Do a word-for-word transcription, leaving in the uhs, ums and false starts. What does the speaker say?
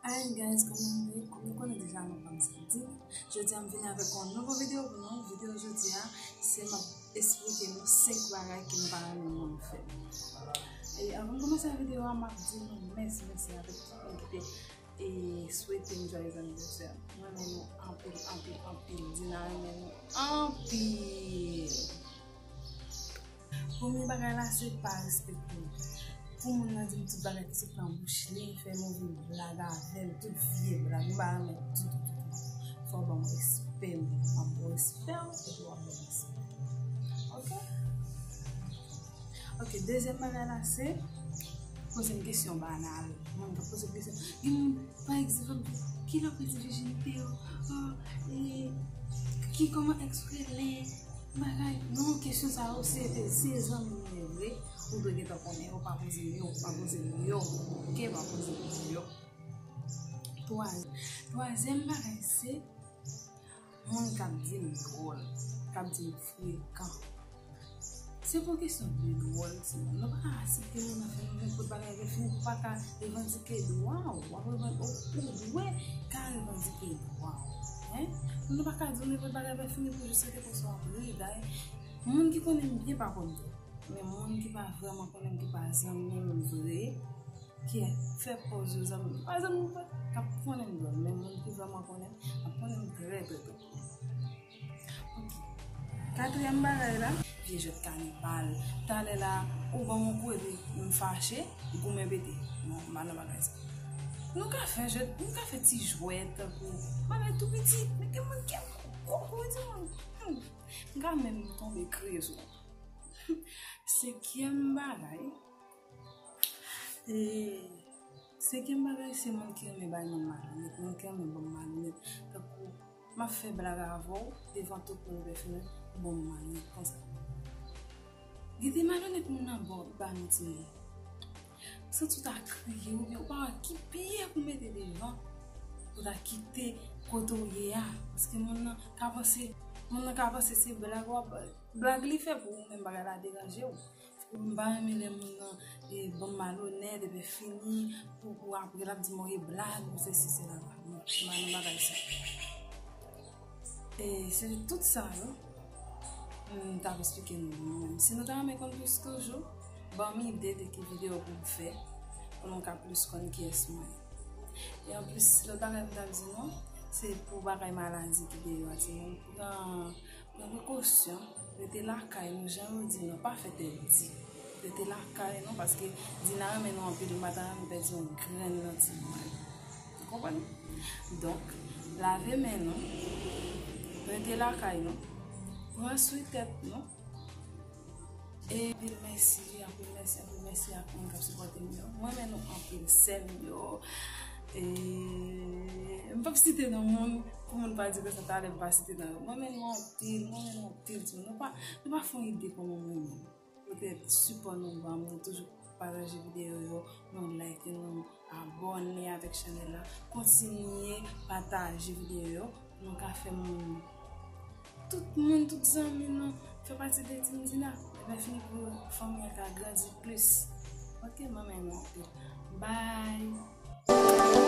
Hi guys, kòman nou ye? Kòm nou konnen deja, nou pa m santi. Jodi a m vini avèk yon nouvo videyo pou nou. Videyo jodi a, se m ap esplike nou senk bagay ke m pa renmen moun fè. E avan m kòmanse videyo a, m ap di nou mèsi, mèsi avèk tout moun ki te e swete m joyeux anniversaire. M renmen nou anpil, anpil, anpil. Dina renmen nou anpil. Premye bagay la, se pa respekte m. Pou moun nan di m tout bagay ki sot nan bouch li, fè move blag avè m, tout vye blag, m pa renmen ditou, ditou. Fò w ban m respè m, m ap ba w respè w, epi w ap ban m respè. Oke? Oke, dezyèm bagay la, se poze m kesyon banal. Moun k ap poze m kesyon. Gen moun, pa egzanp, ki lè w pèdi vijinite w? Oh, e, ki, kòman èks ou rele? Bagay, non, kesyon sa yo, se, se zanmi w ye vre, ou dwe gentan konnen yo, pa poze m yo, pa poze m yo, oke, pa poze m yo. Twa-, twazyèm bagay, se moun k ap di m dwòl, k ap di m frekan. Se pa kesyon de dwòl, se nou pa ka aksepte moun nan fè nou nenpòt bagay, lè fini pou pa ka revandike dwa w, w ap revan-, ou, ou dwe ka revandike dwa w. Hein? Nou pa ka di w nenpòt bagay, lè fini pou jis rete konsa w ap ri, day. Moun ki konnen m byen pa konn tou. Men moun ki pa vrèman konnen m, ki pa zanmi m vre, ki fè pòz yo zanmi m, pa zanmi m vre, k ap konnen m dwòl, men moun ki vrèman konnen m, ap konnen m trè, trè, trè. Oke. Katriyèm bagay la, vye jwèt kanibal. Talè la, ou ban m yon kote, m fache, goumen pete. Non, m pa nan bagay sa. Nou ka fè jwèt, nou ka fè ti jwèt, tankou bagay tou piti, men gen moun ki gwo, gwo di moun. Hmm. M ka menm tonbe kriye sou ou. Senkyèm bagay, e, senkyèm bagay, se moun ki renmen bay moun malonèt, moun ki renmen ban m malonèt. Tankou, m ap fè blag avè w, devan tout moun, lè fini, ou ban m malonèt konsa. Gen de malonèt moun nan ba w, ba nou timoun. Santi w ta kriye, oubyen ou pa wè ki pyè pou mete devan, pou ta kite kote w ye a. Paske moun nan ka panse, moun nan ka panse se blag w ap, blag li fè pou ou, men bagay la deranje w. M pa renmen lè moun nan, e, ban m malonèt, epi fini, pou, pou apre l ap di m, "Mwen gen blag, ou sesi, sela." Non, m pa nan bagay sa. E se tout sa yo, m t ap esplike nou mwen menm. Si nou ta renmen konn plis toujou, ban m ide de ki videyo pou m fè, pou nou ka plis konn kiyès mwen ye. E anplis, lòt bagay m t ap di nou, se pou bagay maladi ki deyò a, timoun. Pran Pran prekosyon, rete lakay nou, jan yo di nou, pa fè tèt di. Rete lakay nou, paske Dina renmen nou anpil, m pa ta renmen pèdi yon grenn nan timoun. Ou konprann? Donk, lave men nou, rete lakay nou, pran swen tèt nou, e anpil mèsi, anpil mèsi, anpil mèsi ak moun k ap sipòte m yo. Mwen renmen nou anpil, sè m yo. E, m p ap site non moun, pou moun pa di konsa talè m pa site non yo. Mwen renmen nou anpil, mwen renmen nou anpil, timoun. Nou pa, nou pa fè yon ide kòman mwen renmen nou. Poutèt sipò nou ban m, nou toujou pataje videyo yo, nou like, nou abòne avèk chanèl la. Kontinye pataje videyo yo, nou ka fè moun, tout moun, tout zanmi nou fè pati de Team Dina. Lè fini pou fanmi an ka grandi plis. Oke, mwen renmen nou anpil. Bye!